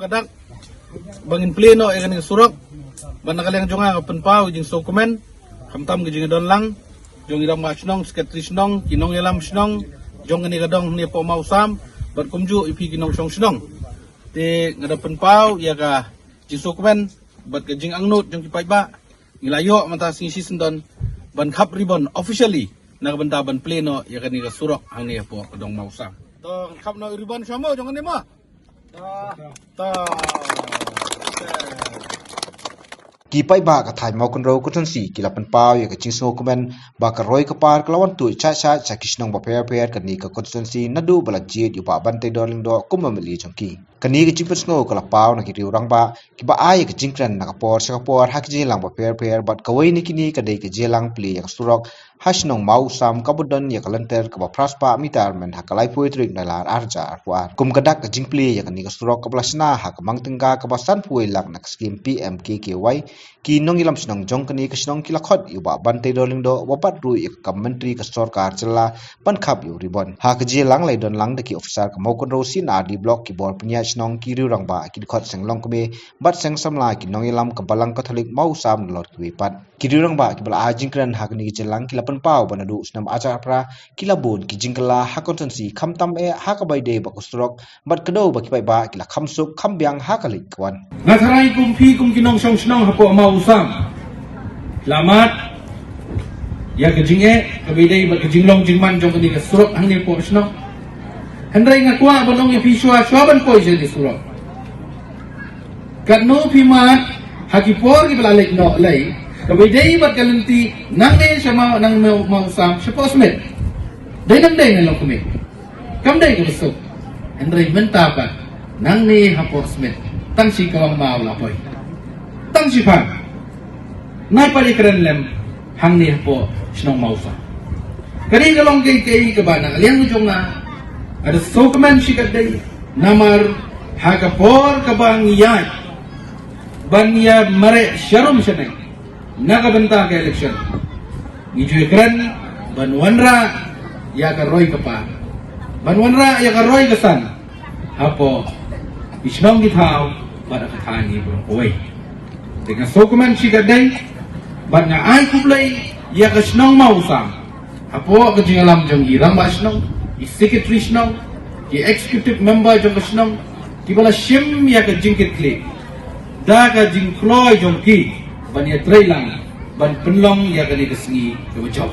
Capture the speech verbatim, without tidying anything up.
Dak ba ngin plie noh ïa kane ka surok, bad na ka liang jong nga nga pynpaw ïa ka jingsngewkmen, khamtam ka jingdon lang jong i rangbah shnong, secretary shnong, ki nongïalam shnong jong kane ka dong hangne hapoh Mawsam, bad kumjuh ïa phi ki nongshong shnong. Te nga da pynpaw ïa ka jingsngewkmen bad ka jingangnud jong ki paidbah. Ngi la ïoh mynta sngi shisyndon ban khap ribbon officially na ka bynta ban plie noh ïa kane ka surok hangne hapoh ka dong Mawsam. To, khap noh ribbon sha mo jong kane mo. To, to. Ki paidbah ka thaiñ Mawkynrew constituency ki la pynpaw ïa ka jingsngewkmen ba ka roi ka par ka la wan tuid sha sha sha ki shnong bapher bapher kane ka constituency naduh ba la jied ïa u Bah Banteidor Lyngdoh kum u M L A jong ki. Kane ka jingpynsngew ka la paw na ki riew rangbah kiba ai ïa ka jingkren na ka por sha ka por ha ki jingïalang bapher bapher, bad kawei na kine ka dei ka jingïalang plie ïa ka surok ha shnong Mawsam kaba don ïa ka lynter kaba phra spah mitar mynta ha ka laiphew tarik Nailar ar hajar arphew ar. Kum ka dak ka jingplie ïa kane ka surok kaba la shna ha ka mang tyngka kaba sanphew wei lak na ka skim P M K K Y, ki nongïalam shnong jong kane ka shnong ki la khot ïa u Bah Banteidor Lyngdoh, uba pat ruh ïa ka kam myntri ka sorkar jylla, ban khap ïa u ribbon. Ha ka jingïalang la ïadon lang da ki officer ka Mawkynrew C and R D Block, ki bor pynïaid shnong, ki riew rangbah, ki dkhot seng longkmie bad seng samla, ki nongïalam ka Balang Katholik Mawsam, nalor kiwei pat. Ki riew rangbah kiba la ai jingkren ha kane ka jingïalang ki la pynpaw ba naduh u snem ar hajar arphew phra ki la bun ki jingkylla ha constituency, khamtam eh ha kaba ïadei bad ka surok, bad kdew ba ki paidbah ki la kham suk kham biang ha ka leit ka wan. Nga tharai kum phi kum ki nongshong shnong hapoh Mawsam la mad ïa ka jingeh kaba ïadei bad ka jinglong jingman jong kane ka surok hangne hapoh shnong. Hynrei nga kwah ban ong ïa phi shuwa shuwa ban poi sha kane ka surok, katno phi mad ha ki por kiba la leit noh lei kaba ïadei bad ka lynti nangne sha Maw, nang Maw, Mawsam shapoh Smit. Dei nam dei na longkmie. Kam dei kaba suk. Hynrei mynta pat nangne hapoh Smit tang shi kawang maw la poi. Tang shi phang. Nai pat ïakren lem hangne hapoh shnong Mawsam. Kane ka long kaei kaei kaba na ka liang jong nga nga da sngewkmen shikatdei, namar ha ka por kaba ngi ïaid ban ïa mareh sharum shaneng na ka bynta ka election, ngi ju ïakren ban wanrah ïa ka roi ka par, ban wanrah ïa ka roi ka san hapoh ki shnong ki thaw bad ha ka thaiñ baroh kawei. Te nga sngewkmen shikatdei bad nga ai khublei ïa ka shnong Mawsam hapoh ka jingïalam jong ki rangbah shnong, ki secretary shnong, ki executive member jong ka shnong, kiba la shim ïa ka jingkitkhlieh da ka jingkloi jong ki ban ïatreilang ban pynlong ïa kane ka sngi kaba jop.